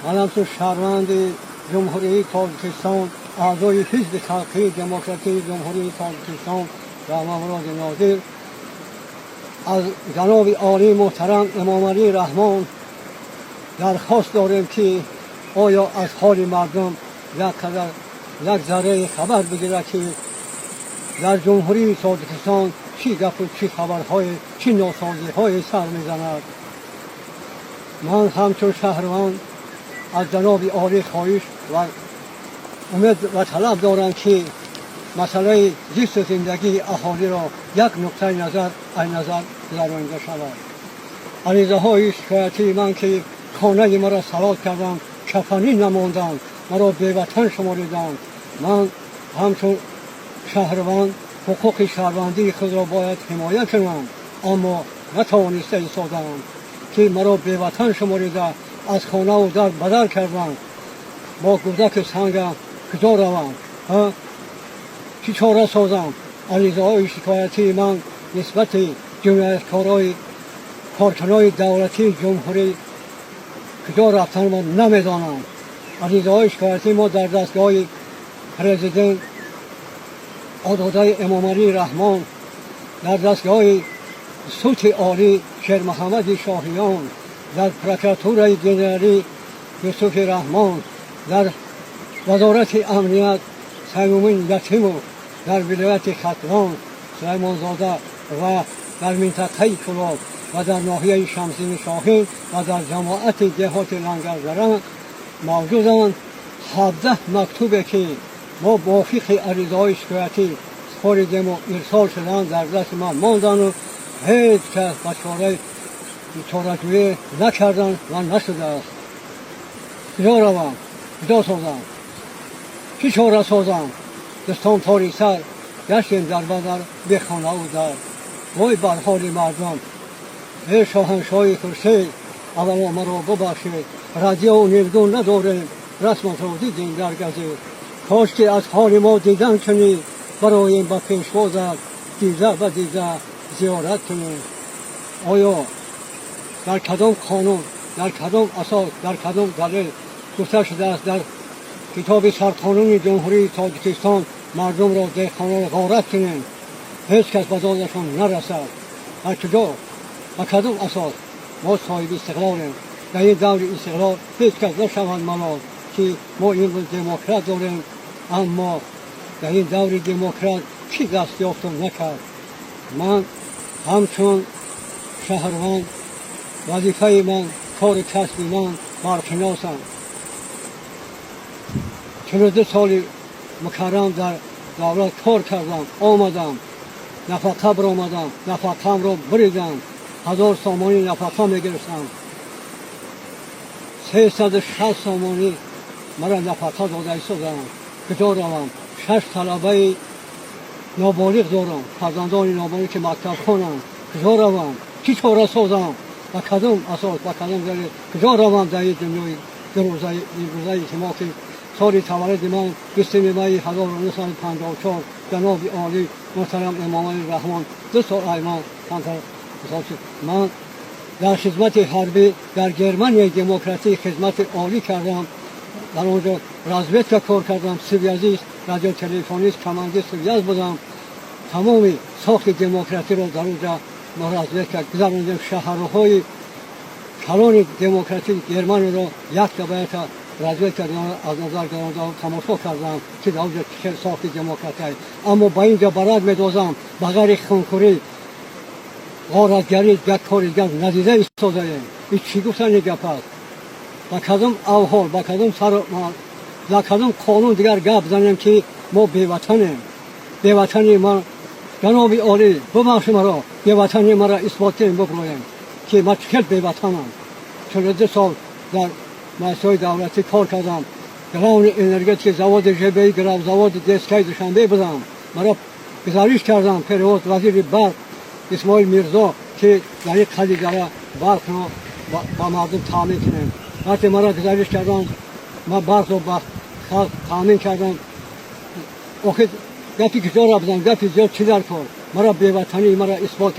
Ман ҳамчун шаҳрванди Ҷумҳурии Тоҷикистон, аъзои Ҳизби Халқии Демократии Ҷумҳурии Тоҷикистон ва Мамуроди Нозир, аз ҷаноби олии муҳтарам Эмомалӣ Раҳмон дархост дорем, ки оё аз ҳоли мардум як қадар, як зарраи хабар бигирад, ки дар Ҷумҳурии Тоҷикистон чӣ гапу чӣ хабарҳое, чӣ носозиҳое сар мезанад. Ман ҳамчун шаҳрванд аз ҷаноби олӣ хоҳиш ва умед ва талаб дорам, ки масъалаи зисту зиндагии аҳолиро як нуқтаи назар ай назар гузаронида шавад. Аризаҳои шикоятии ман, ки хонаи маро савод карданд, кафанӣ намонданд, маро беватан шумориданд. Ман ҳамчун шаҳрванд ҳуқуқи шаҳрвандии худро бояд ҳимоя кунам, аммо натавониста истодаам, ки маро беватан шуморида, аз хонаву дар бадар карданд. Бо гурдаку сангам куҷо равам, чӣ чора созам? Аризаҳои шикоятии ман нисбати ҷинояткорои коркунои давлатии ҷумҳурӣ куҷо рафтанро намедонам. Аризаҳои шикоятии мо дар дастгоҳи президент озодаи Эмомалӣ Раҳмон, дар дастгоҳи суди олӣ Шермуҳаммади Шоҳиён, дар прокуратураи генералӣ Юсуфи Раҳмон, дар вазорати амният Саймумин Ятимов, дар вилояти Хатлон Сулаймонзода ва дар минтақаи Кӯлоб ва дар ноҳияи Шамсиддини Шоҳин ва дар ҷамоати деҳоти Лангарзара мавҷуданд 17 мактубе, ки мо мувофиқи аризаҳои шикоятӣ супоридему ирсол шуданд, дар дасти ман мондану ҳеҷ кас ба чораи чораҷӯӣ накарданд ва нашудааст. Куҷо равам, куҷо созам, чӣ чора созам? Дӯстон, тори сар гаштем дар бадар, бехонаву дар. Вой бар ҳоли мардум! Э шоҳаншоҳи хуршед, аввало маро бубахшед. Радиову нилгун надорем, расматро дидем дар газет. Кош ки аз ҳоли мо дидан кунӣ, бароем ба пешвозат, дида ба дида зиёрат кунем. Оё дар кадом қонун, дар кадом асос, дар кадом далел гуфта шудааст дар китоби сарқонуни Ҷумҳурии Тоҷикистон, мардумро, деҳқононро ғорат кунем, ҳеҷ кас ба додашон нарасад? Дар куҷо, ба кадом асос? Мо соҳиби истиқлолем. Дар ин даври истиқлол ҳеҷ кас нашавад малол, ки мо имрӯз демократ дорем, аммо дар ин даври демократ чӣ даст ёфту накард? Ман ҳамчун шаҳрванд, вазифаи ман, кори касби ман барқшиносам. 42 соли мукаррам дар давлат кор кардам, омадам, нафақа баромадам, нафақаамро буридам. 1000 сомонӣ нафақа мегирифтам, 360 сомонӣ мара нафақа дода истодам. Куҷо равам? Шаш талабаи ноболиғ дорам, фарзандони ноболиғ, ки мактабхонанд. Куҷо равам, чӣ чора созам, ба кадом асос, ба кадом далел, куҷо равам дар ин дунёи имрӯзаи ки мо, ки соли таваллуди ман 20 майи 1954, ҷаноби олӣ муҳтарам Эмомалӣ Раҳмон 2 сол ай ман камтар. Ман дар хизмати ҳарбӣ дар Германияи демократӣ хизмати олӣ кардам. Дар он ҷо разведка кор кардам, связист, радиотелефонист, командир связь будам. Тамоми сохти демократиро дар он ҷо мо разведка гузарондем. Шаҳрҳои калони демократии Германияро якта ба якта разведка аз назар гузаронда, тамошо кардам, ки дар он ҷо чӣ хел сохти демократия. Аммо ба ин ҷо барак медозам, ба ғайри хунхӯрӣ, ғоратгарӣ як кори дигар надида истодаем. Ин чӣ гуфтани гап аст? Ба кадом авҳол, ба кадом сар, ба кадом қонун дигар гап занем, ки мо беватанем? Беватани ман, ҷаноби олӣ, бубахши маро, беватани маро исбот кунем, бигӯем, ки ман чӣ хел беватанам. 42 сол дар муассисаҳои давлатӣ кор кардам, главный энергетики заводи ЖБИ, заводи ДСКи Душанбе будам. Маро гузариш кардам, перевод вазири барқ Исмоил Мирзо, ки дар ин қадидара барқро ба мардум таъмин кунем. Вақте маро гузариш кардам, ман барқро ба халқ таъмин кардам. Охир гапи куҷоро бизанам? Гапи зиёд чӣ дар кор? Маро беватанӣ маро исбот.